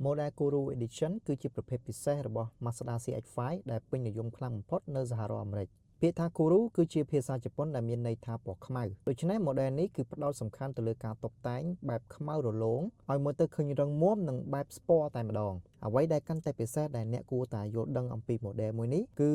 Model Kouru Edition គឺជាប្រភេទពិសេសរបស់ Mazda CX-5 ដែលពេញនិយមខ្លាំងបំផុតនៅសហរដ្ឋអាមេរិកពាក្យថា Kouru គឺជាភាសាជប៉ុនដែលមានន័យថាពណ៌ខ្មៅដូច្នេះ model នេះគឺផ្ដោតសំខាន់ទៅលើការតុបតែងបែបខ្មៅរលោងឲ្យមើលទៅឃើញរឹងមាំនិងបែប sport តែម្ដងអ្វីដែលកាន់តែពិសេសដែលអ្នកគួរតែយល់ដឹងអំពី model មួយនេះគឺ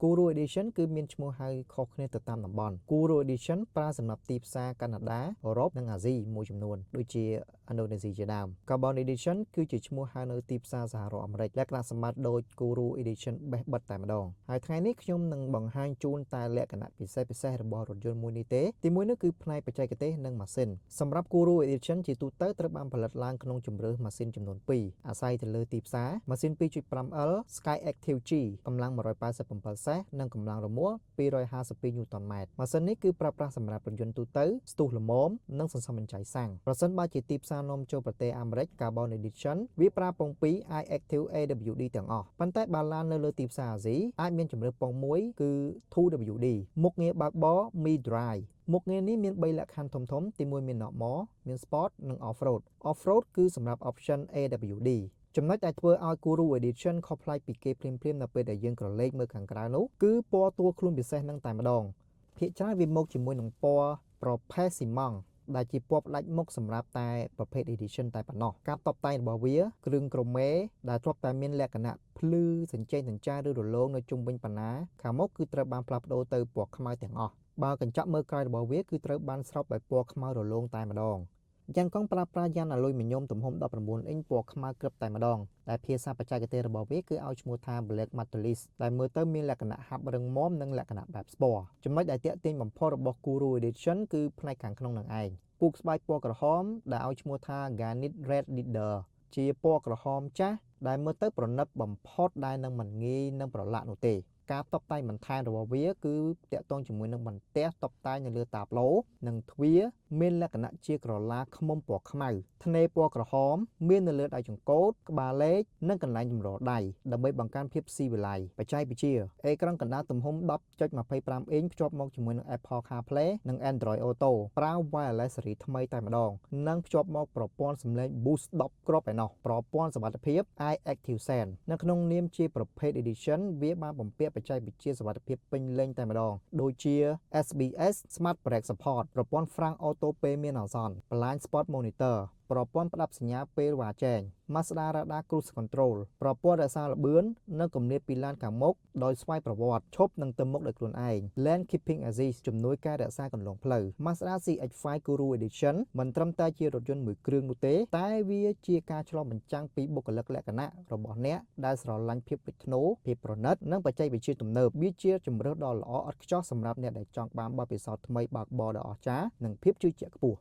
Kouru Edition គឺមានឈ្មោះហៅខុសគ្នាទៅតាមតំបន់ Kouru Edition ប្រើសម្រាប់ទីផ្សារកាណាដាអឺរ៉ុបនិងអាស៊ីមួយចំនួនដូចជាឥណ្ឌូនេស៊ីជាដើម Carbon Edition គឺជាឈ្មោះហៅនៅទីផ្សារសហរដ្ឋអាមេរិកលក្ខណៈសម្បត្តិដូច Kouru Edition បេះបិទតែម្ដងហើយថ្ងៃនេះខ្ញុំនឹងបង្ហាញជូនតែលក្ខណៈពិសេសពិសេសរបស់រថយន្តមួយនេះទេទីមួយនោះគឺផ្នែកបច្ចេកទេសនិងម៉ាស៊ីនសម្រាប់ Kouru Edition ជាទូទៅត្រូវបានផលិតឡើងក្នុងជម្រើសម៉ាស៊ីនចំនួន2អាស្រ័យទៅលើទីផ្សារម៉ាស៊ីន 2.5L Skyactiv G កម្លាំង187សេះនិងកម្លាំងរមួល252ញូតនម៉ែត្រម៉ាស៊ីននេះគឺប្រើប្រាស់សម្រាប់រថយន្តទូទៅស្ទុះល្មមនិងសន្សំបញ្ចៃសាំងប្រសិនបើជាទីផ្សារនាំចូលប្រទេសអាមេរិក Carbon Edition វាប្រើប៉ុង2 i-Activ AWD ទាំងអស់ប៉ុន្តែបើឡាននៅលើទីផ្សារអាស៊ីអាចមានជម្រើសប៉ុងមួយគឺ 2WD មុខងារបើកបរ Me Drive មុខងារនេះមាន3លក្ខខណ្ឌធំៗទី1មាន normal មាន sport និង off-road off-road គឺសម្រាប់ option AWD ចំណុចដែលធ្វើឲ្យ Kouru Edition ខុសប្លែកពីគេភ្លាមៗនៅពេលដែលយើងក្រឡេកមើលខាងក្រៅនោះគឺពណ៌តួខ្លួនពិសេសនឹងតែម្ដងភាគច្រើនវាមកជាមួយនឹងពណ៌ប្រផេះស៊ីម៉ង់ដែលជាពណ៌ផ្ដាច់មុខសម្រាប់តែប្រភេទ edition តែប៉ុណ្ណោះការតបតែងរបស់វាគ្រឿងក្រមេដែលធ្លាប់តែមានលក្ខណៈភ្លឺសញ្ចេងសញ្ចាឬរលោងនៅជុំវិញបណ្ណាខាងមុខគឺត្រូវបានផ្លាស់ប្ដូរទៅពណ៌ខ្មៅទាំងអស់បើកញ្ចក់មើលក្រោយរបស់វាគឺត្រូវបានស្រោបដោយពណ៌ខ្មៅរលោងតែម្ដងយ៉ានកុងប្រើប្រាស់យ៉ានអាលុយមីញ៉ុមទំហំ19អ៊ីញពណ៌ខ្មៅក្រឹបតែម្ដងដែលភាសាបច្ចេកទេសរបស់វាគឺឲ្យឈ្មោះថា Black Metallic ដែលមើលទៅមានលក្ខណៈហាប់រឹងមាំនិងលក្ខណៈបែប sport ចំណុចដែលទាក់ទាញបំផុតរបស់ Kouru Edition គឺផ្នែកខាងក្នុងនឹងឯងពូកស្បែកពណ៌ក្រហមដែលឲ្យឈ្មោះថា Garnet Red Leather ជាពណ៌ក្រហមចាស់ដែលមើលទៅប្រណិតបំផុតដែលនឹងមិនងាយនឹងប្រឡាក់នោះទេការតបតែងបន្ថែមរបស់វាគឺតាក់ទងជាមួយនឹងបន្ទះតបតែងនៅលើតាប្លូនិងទ្វារមានលក្ខណៈជាក្រឡាឃ្មុំពណ៌ខ្មៅធ្នេពណ៌ក្រហមមាននៅលើដៃចង្កូតក្បាលលេខនិងកន្លែងចម្រដៃដើម្បីបង្កើនភាពស៊ីវិល័យបច្ចេកវិទ្យាអេក្រង់កណ្ដាលទំហំ10.25អ៊ីញភ្ជាប់មកជាមួយនឹង Apple CarPlay និង Android Auto ប្រើ wireless ស៊េរីថ្មីតែម្ដងនិងភ្ជាប់មកប្រព័ន្ធសំឡេង Bose 10គ្រាប់ឯណោះប្រព័ន្ធសុវត្ថិភាព i-Activ Sense នៅក្នុងនាមជាប្រភេទ Edition វាបានបំពាក់បច្ចេកវិទ្យាសុវត្ថិភាពពេញលេញតែម្ដងដូចជា SBS Smart Brake Support ប្រព័ន្ធហ្វ្រាំង auto ពេលមានអាសន្ន Blind Spot Monitor ប្រព័ន្ធផ្ដាប់សញ្ញាពេលវ៉ាចែង Mazda Radar Cruise Control ប្រព័ន្ធរក្សាល្បឿននិងគំនាបពីឡានខាងមុខដោយស្វ័យប្រវត្តិឈប់និងទៅមុខដោយខ្លួនឯង Lane Keeping Assist ជំនួយការរក្សាគន្លងផ្លូវ Mazda CX-5 Kouru Edition មិនត្រឹមតែជារថយន្តមួយគ្រឿងនោះទេតែវាជាការឆ្លុះបញ្ចាំងពីបុគ្គលិកលក្ខណៈរបស់អ្នកដែលស្រឡាញ់ភាពលេចធ្លោភាពប្រណិតនិងបច្ចេកវិទ្យាទំនើបវាជាជម្រើសដ៏ល្អឥតខ្ចោះសម្រាប់អ្នកដែលចង់បានបទពិសោធន៍ថ្មីបើកបរដ៏អស្ចារ្យនិងភាពជឿជាក់ខ្ពស់។